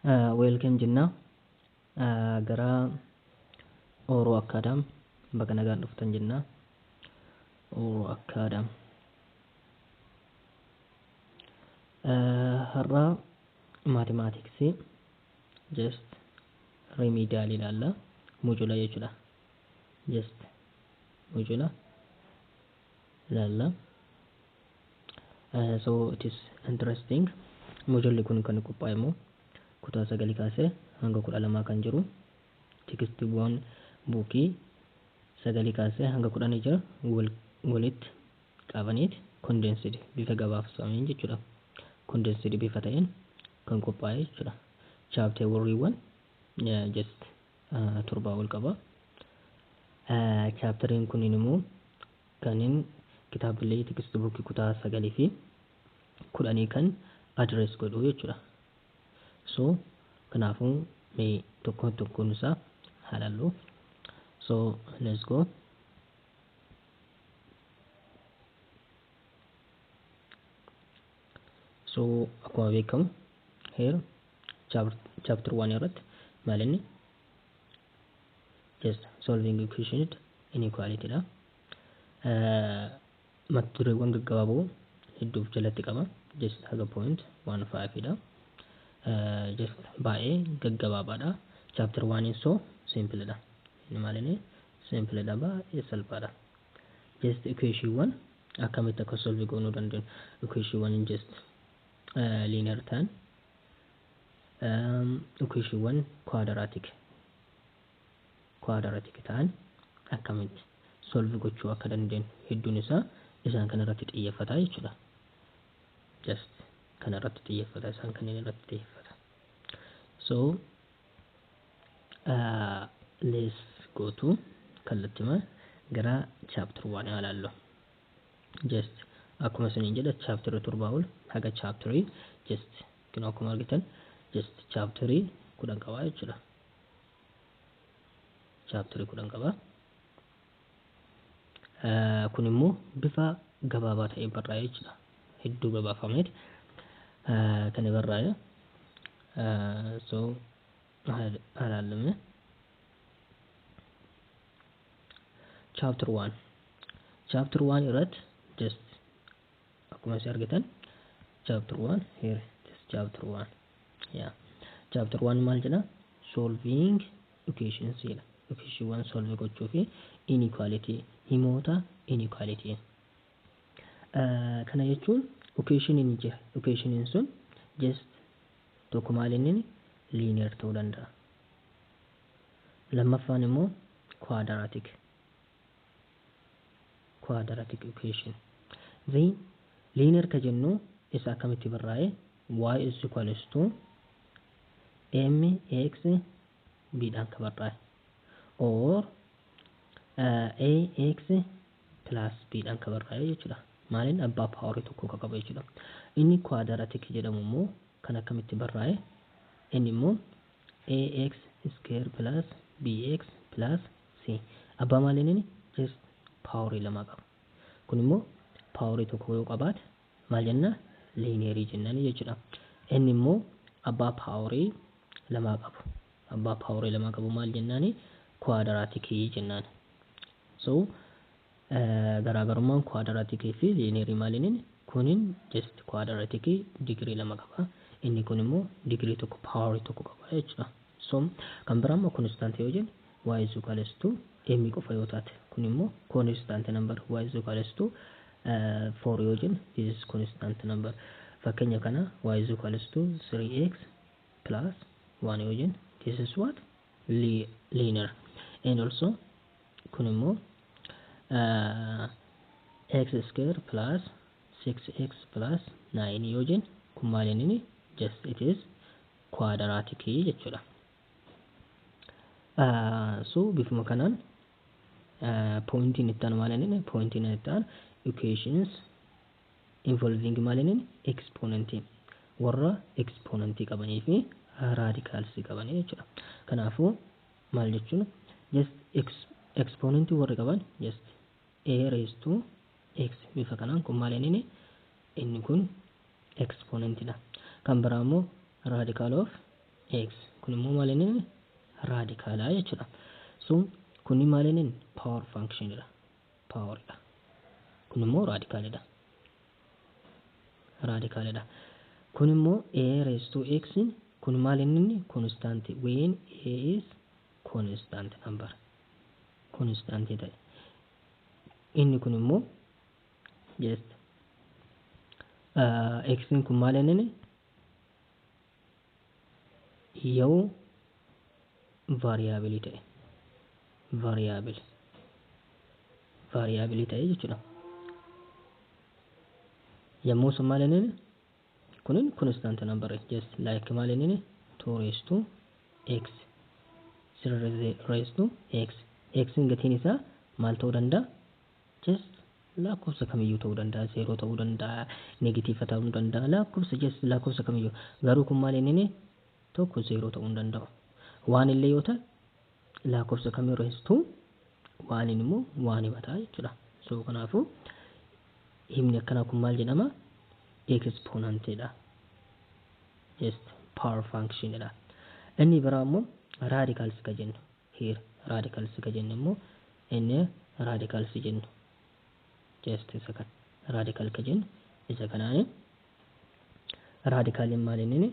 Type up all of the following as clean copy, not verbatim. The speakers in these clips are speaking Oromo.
Welcome jenna gara Oro Academy, baga nagaan dhuftan jenna. Oro Academy har'a mathematics just remedial ilaalla, module jechuudha. Just module ilaalla. So it is interesting. Modulli kun kan qophaa'e immoo kutaa 9 kaasee hanga 12 kan jiru, textiiwwan bookii 9 kaasee hanga 10 jira walitti qabaniit condensed bifa gabaabsameen jechuudha. Condensed bifa ta'een kan qophaa'e jechuudha. Chapteriiwwan just 7 ol qaba. Chapteriin kunniin immoo kanneen kitaabilee text bookii kutaa 9 fi 10 kan address godhu jechuudha. So kanaafuu mee tokkoon tokkoon isaa haa ilaallu. So let's go. So akkuma beekamu here chapter 1 irratti maal inni just solving equation inequality dha. Mata dureewwan gaggabaaboo hedduuf jalatti qaba. Just haga point 15 dha. Just baay'ee gaggabaabaadha. Chapter 1 so simple dha. Inni maal inni simple dha, baay'ee salphaadha. Just equation akkamitti akka solve goonuu dandeenyu, equation just linear ta'an, equation quadratic ta'an akkamitti solve gochuu akka dandeenyu hedduun isaa isaan kana irratti xiyyeeffata jechuudha. Just kana irratti xiyyeeffata, isaan kanneen irratti xiyyeeffata. So let's go to kallattima gara chapter 1 haa ilaallu. Just akkuma isiniin jedha chapter 7 ol haga chapter just kun akkuma argitan just chapter 10 qaba jechuudha. Chapter 10 qaba. Kun immoo bifa gabaabaa ta'ee barraa'e jechuudha. Hedduu gabaafameet kan barraa'e. So haa ilaallume. Chapter 1. Chapter 1 irratti just akkuma isin argitan chapter 1 here, just chapter 1, yeah, chapter 1 maal jedha? Solving equations jedha. Equation solve gochuu fi inequality, himoota inequality. Kana jechuun equation ni jira. Equation sun just tokko maal inni linear ta'uu danda'a. Lammaffaan immoo quadratic equation. Then linear ka jennu isa akkamitti barraa'e? Y is equals to mx b dhaan ka barraa'e or ax plus b dhaan ka barraa'e jechuudha. Maaliin abbaa powerii tokko ka qabu jechuudha. Inni quadratic jedhamu immoo kan akkamitti barraa'e? Inni immoo ax square plus bx plus c. Abbaa maaliin inni just powerii lama qaba. Kun immoo powerii tokko yoo qabaate maal jenna? Linearii jennaan jechuudha. Inni immoo abbaa powerii lamaa qabu. Abbaa powerii lamaa qabu maal jennaani? Quadraticii jennaan. So garaagarummaan quadraticii fi linearii maaliin inni? Kunin just quadraticii digirii 2 qaba. Inni kun immoo digirii tokko, powerii tokko qaba jechuudha. So kan biraa immoo constant yoo jenne, y is equals to m qofa yoo taate, kun immoo constant number, y is equals to 4 yoo jenne, this is constant number. Fakkeenya kana y is equals to 3x plus 1 yoo jenne, this is what? Linear. And also kun immoo x square plus 6x plus 9 yoo jenne, kun maal inni? Just it is quadratic jechuudha. So bifuma kanaan pointiin itti aanu maal inni? Pointiin itti aanu equations involving maal inni? Exponentii, warra exponentii qabanii fi radicals qabanii jechuudha. Kanaafuu maal jechuun? Just exponentii warri qaban just a raised to x bifa kanaan, kun maal inni? Inni kun exponentidha. Kan biraa immoo radical of X kun immoo maal inni radicalaa jechuudha. So kuni maal inni power function dha. Power dha. Kun immoo radicalidha. Radicalidha. Kun immoo a raised to x, kun maal inni constant, when a is constant number, constant ta'e. Inni kun immoo just x kun maal inni yoo variable ta'e, variable ta'e jechuudha. Yommuu sun maal inni kunin constant number, just like maal inni 2 raised to x, 3 raised to x. X gatiin isaa maal ta'uu danda'a? Just lakkoofsa kamiyyuu ta'uu danda'a, zeeroo ta'uu danda'a, negative ta'uu danda'a, lakkoofsa, just lakkoofsa kamiyyuu. Garuu kun maal inni tokko zeeroo ta'uu hin danda'u. Waan illee yoo ta'e lakkoofsa kamii raised to waan immoo waan himataa jechuudha. So kanaafuu himni akkanaa kun maal jedhama? Exponentidha, just power function dha. Inni biraa immoo radicals ka jennu here, radicals ka jennu immoo, inni radicals jennu just isa kan radical ka jennu isa kanaani. Radicaliin maal inni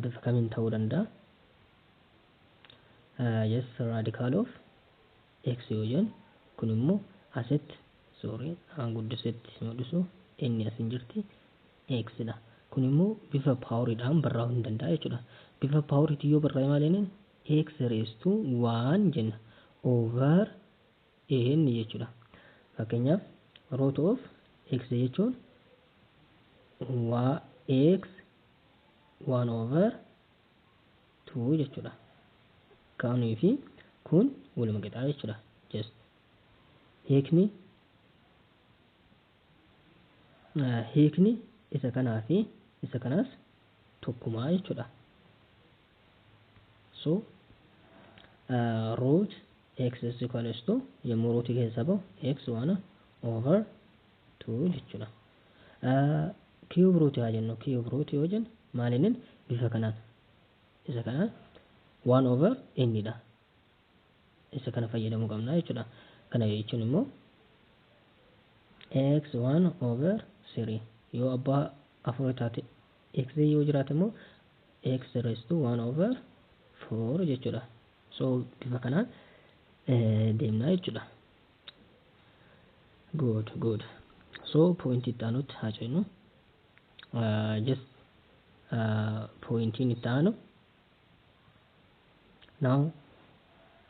bifa kamiin ta'uu danda'a? Yes, radical of x yoo jennu, kun immoo asitti, sorry, aan guddisetti mul'isu, inni as hin jirti, x dha. Kun immoo bifa poweriidhaan barraa'uu hin danda'a jechuudha. Bifa poweriitiin yoo barraa'e maal inni x raised to 1 jenna over n jechuudha. Fakkeenyaaf root of x jechuun waa x 1 over 2 jechuudha. Kaanii fi kun waluma qixaa jechuudha. Just hiikni isa kanaa fi isa kanaas tokkumaa jechuudha. So root x is equals to, yommuu rootii keessaa bahu, x 1 over 2 jechuudha. Cube root haa jennu. Cube root yoo jennu maal inni bifa kanaan isa kanaan 1 over n dha. Isa kana fayyadamuu qabna jechuudha. Kana jechuun immoo x 1 over 3 yoo abbaa afur taate, x yoo jiraate immoo x raised to 1 over 4 jechuudha. So bifa kanaan deemnaa jechuudha. Good, good. So point itti aanutti haa ceenu. Just pointiin itti aanu now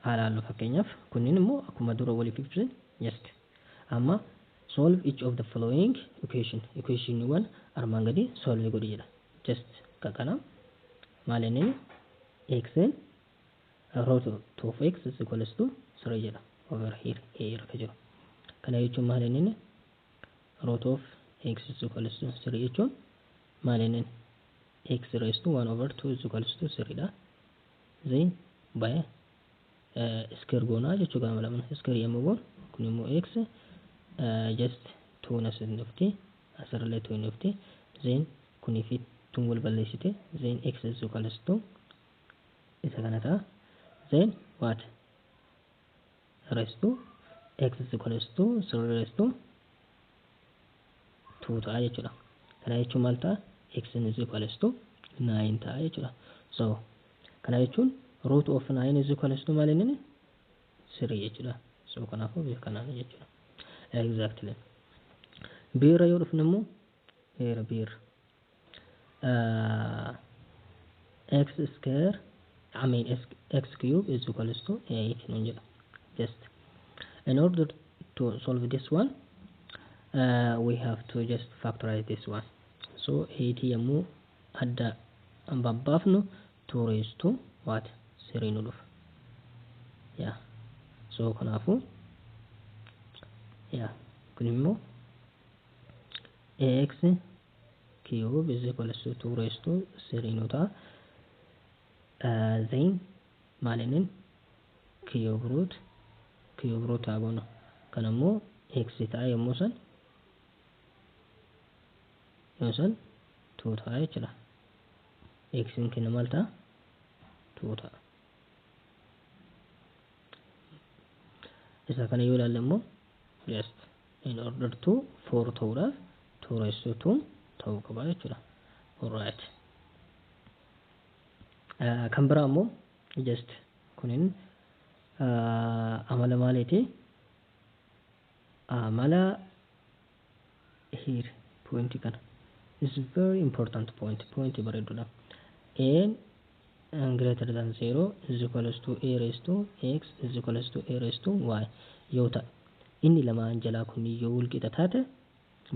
haa ilaallu. Fakkeenyaaf kunniin immoo akkuma dura waliif ibsine, just amma solve each of the following equation, equationiiwwan armaan gadii solve godhi jedha. Just kana maal inni x root of x is equals to 3 jedha over here, a irra ka jiru. Kana jechuun maal inni root of x is equals to 3 jechuun maal inni x raised to 1 over 2 is equals to 3 dha. Then by square goonaa jechuu, gama lama square yommuu goonu, kun immoo x just 2 as hin dhufti, asirrallee 2 hin dhufti, then kunii fi tun wal balleessite, then x is equals to isa kana ta'a. Then what raised to x is equals to 3 raised to 2 ta'a jechuudha. Kana jechuun maal ta'a? X is equals to 9 ta'a jechuudha. So kana jechuun root of 9 is equals to maal inni 3 jechuudha. So kanaafuu bifa kanaan jechuudha. Exactly. Biirra yoo dhufne immoo, heera biirra x square, I mean x cube is equals to 8 nun jedha. Just in order to solve this one, we have to just factorize this one. So 8 yommuu adda babbaafnu, 2 raised to what 3 nu dhufa. Yeah, so kanaafuu, yeah, kun immoo x cube is equals to 2 raised to 3 nu ta'a. Then maal inni cube root haa goonu. Kan ammoo x ta'a, yommuu san yoo san 2 ta'a jechuudha. X keenya maal ta'a? 2 ta'a. Isa kana yoo ilaalle immoo just in order to 4 ta'uudhaaf 2 raised to 2 ta'uu qaba jechuudha. Alright. Kan biraa immoo just kunin amala maaliiti? Amala here point kana is very important point, point bareedudha. A greater than 0 is equals to a raised to x is equals to a raised to y yoo ta'e, inni lamaan jalaa kun yoo wal qixa taate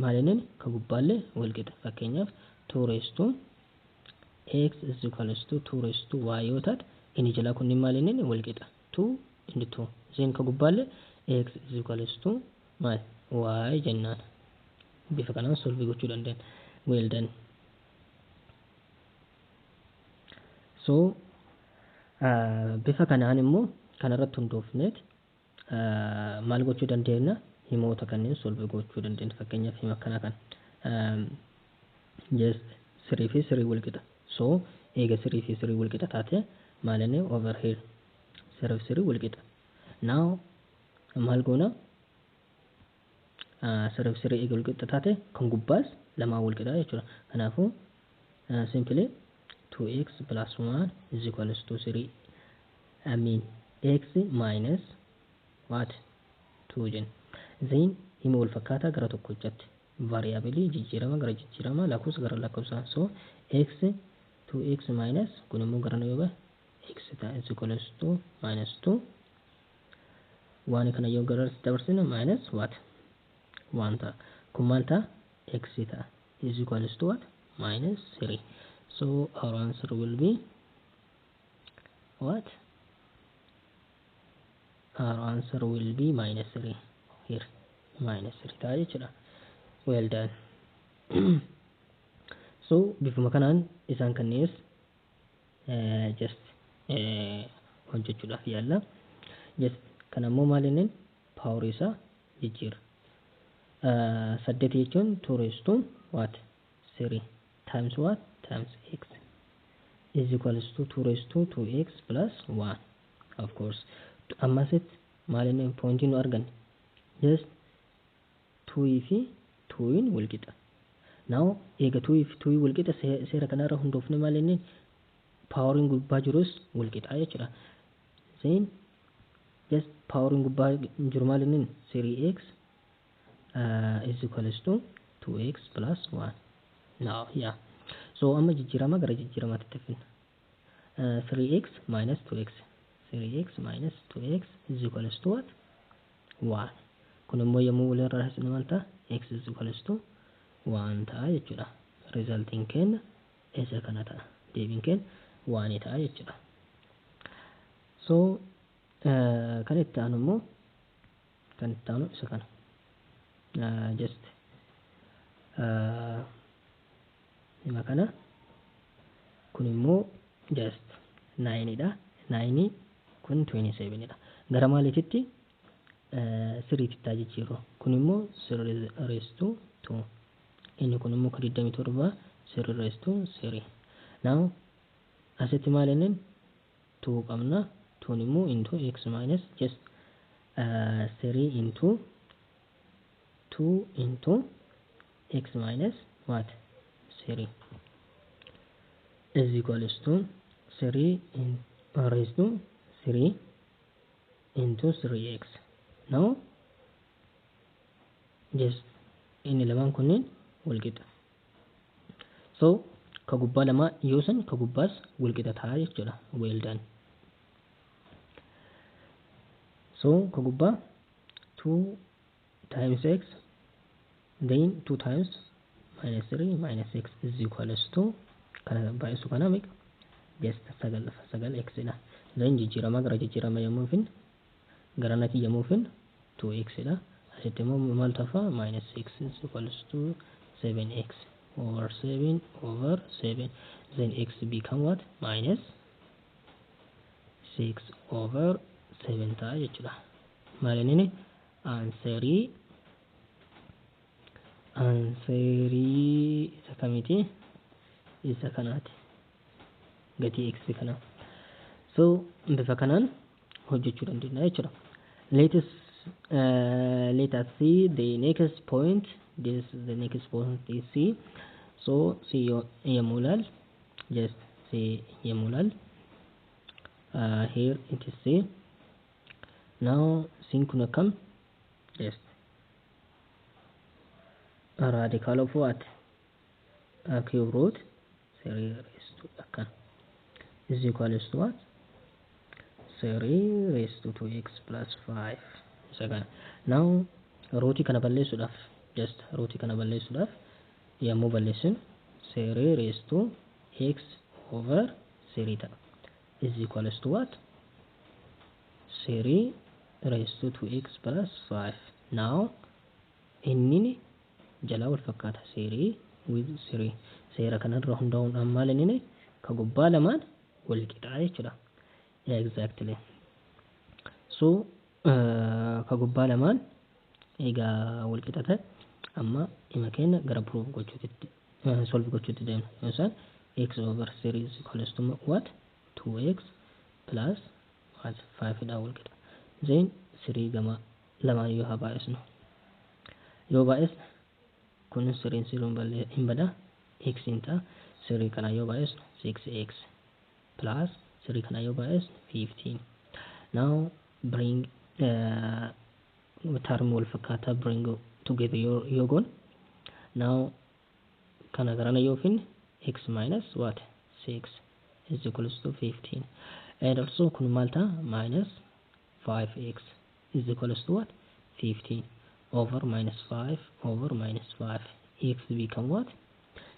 maal inni ka gubbaallee wal qixa. Fakkeenyaaf 2 raised to x is equals to 2 raised to y yoo taate, inni jalaa kun maal inni wal qixa 2 inni 2, then ka gubbaallee x is equals to maal y jennaan bifa kanaan solve gochuu dandeenya. Well done. So bifa kanaan immoo kanarratti hundoofneet maal gochuu dandeenya? Himoota kanneen solve gochuu dandeenya. Fakkeenyaaf hima akkana kan just 3 fi 3 wal qixa. So eega 3 fi 3 wal qixa taate maal inni over here 3 fi 3 wal qixa. Now maal goona? 3 fi 3 eega wal qixa taate kan gubbaas lamaan wal qixa jechuudha. Kanaafuu simply 2x plus 1 is equals to 3, I mean x minus what 2 jenna. Then hima wal fakkaataa gara tokkochatti variabilii jijjiirama gara jijjiirama, lakkoofsa gara lakkoofsaa. So x 2x minus kun immoo gara yoo bahe x ta'a is equals to minus 2, waan kana yoo gara dabarsine minus what 1 ta'a. Kun maal ta'a? X ta'a is equals to what? Minus 3. So our answer will be what? Our answer will be minus 3 here, minus 3 ta'a jechuudha. Well done. So bifuma kanaan isaan kanneenis just hojjechuudhaaf yaalla. Just kana immoo maal inni power isaa jijjiira. 8 jechuun 2 raised to what? 3 times what? Times x is equals to 2 raised to 2x plus 1. Of course ammasitti maal inni pointii nu arganne? Just 2 fi 2 wal qixa. Now eega 2 fi 2 wal qixa, seera kanarra hundoofne maal inni poweriin gubbaa jirus wal qixa jechuudha. Then just poweriin gubbaa jiru maal inni 3x is equals to 2x plus 1. Now yeah, so amma jijjiirama gara jijjiiramaatti finna. 3x minus 2x, 3x minus 2x is equals to what? 1. Kun immoo yommuu walirraa hir'isne maal ta'a? X is equals to 1 ta'a jechuudha. Resultiin keenya isa kana ta'a. Deebiin keenya 1 ta'a jechuudha. So kan itti aanu immoo kan itti aanu isa kana. Just hima kana kun immoo just 9 dha. 9 kun 27 dha. Gara maaliititti? Siriitti taa jijjiirru. Kun immoo 3 raised to 2. Inni kun immoo 27 3 raised to 3. Now asitti maal inni 2 qabna. 2 immoo into x minus just 3 into 2 into x minus what? 3 is equals to 3 in raised to 3 into 3x. Now just inni lamaan kunneen wal qixa. So ka gubbaa lama yoo san ka gubbaas wal qixa ta'a jechuudha. Well done. So ka gubbaa 2 times x then 2 times minus 3 minus x is equals to kana baay'isu kana meeqa? Just 9 9 x dha. Then jijjiirama gara jijjiirama yommuu finne gara natti yommuu finne 2x dha. Asitti immoo maal tafa? Minus 6 is equals to 7x over 7 over 7, then x become what? Minus 6 over 7 ta'a jechuudha. Maal inni answerii isa kamiiti? Isa kanaati. Gatii x kana. So bifa kanaan hojjechuu dandeenya jechuudha. Let us see the next point. This the next point is C. So C yommuu ilaal, just C yommuu ilaal, here it is C. Now C kun akkam? Just a radical of what? A cube root 3 raised to akkan is equals to what? 3 raised to 2x plus 5 isa kana. Now rootii kana balleessuudhaaf, just rootii kana balleessuudhaaf, yommuu balleessinu 3 raised to x over 3 ta'a, is equals to what? 3 raised to 2x plus 5. Now inni jalaa wal fakkaata, 3 with 3. Seera kanarra hundaa'uudhaan maal inni ka gubbaa lamaan wal qixaa jechuudha. Exactly. So ka gubbaa lamaan egaa wal qixa ta'e, amma hima keenya gara proof gochuutti, solve gochuutti deemna. Yoo isaan x over 3 is equals to what? 2x plus what? 5 dha wal qixa. Then 3 gama lamaan yoo haa baay'isnu, yoo baay'isne kun 3 3 hin bada, x hin ta'a. 3 kana yoo baay'isnu 6x plus 3 kana yoo baay'isnu 15. Now bring term wal fakkaataa bring together yoo goon, now kana garana yoo finne x minus what? 6 is equals to 15, and also kun maal ta'a? Minus 5x is equals to what? 15 over minus 5 over minus 5. X become what?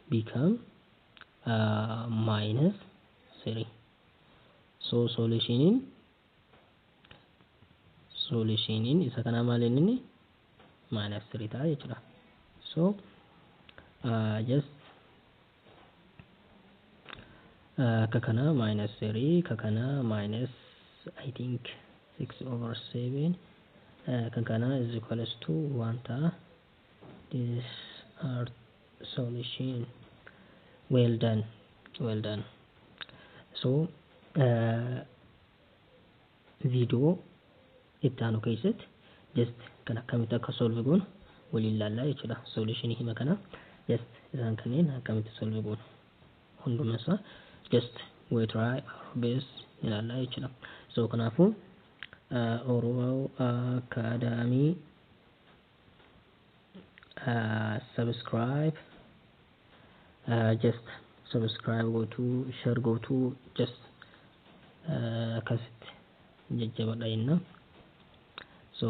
Become minus 3. So solutioniin isa kanaa maal inni? Minus 3 ta'a jechuudha. So just akka kana minus 3, ka kana minus, I think, 6 over 7, kan kana is equals to 1 ta'a. This are solution. Well done, well done. So viidiyoo itti aanu keessatti just kan akkamitti akka solve goonu waliin ilaallaa jechuudha. Solutionii hima kana, just isaan kanneen akkamitti solve goonu hunduma isaa just we try our best ilaallaa jechuudha. So kanaafuu Oromoo Academy subscribe, just subscribe gootuu, share gootuu, just akkasitti jajjabadha jenna. So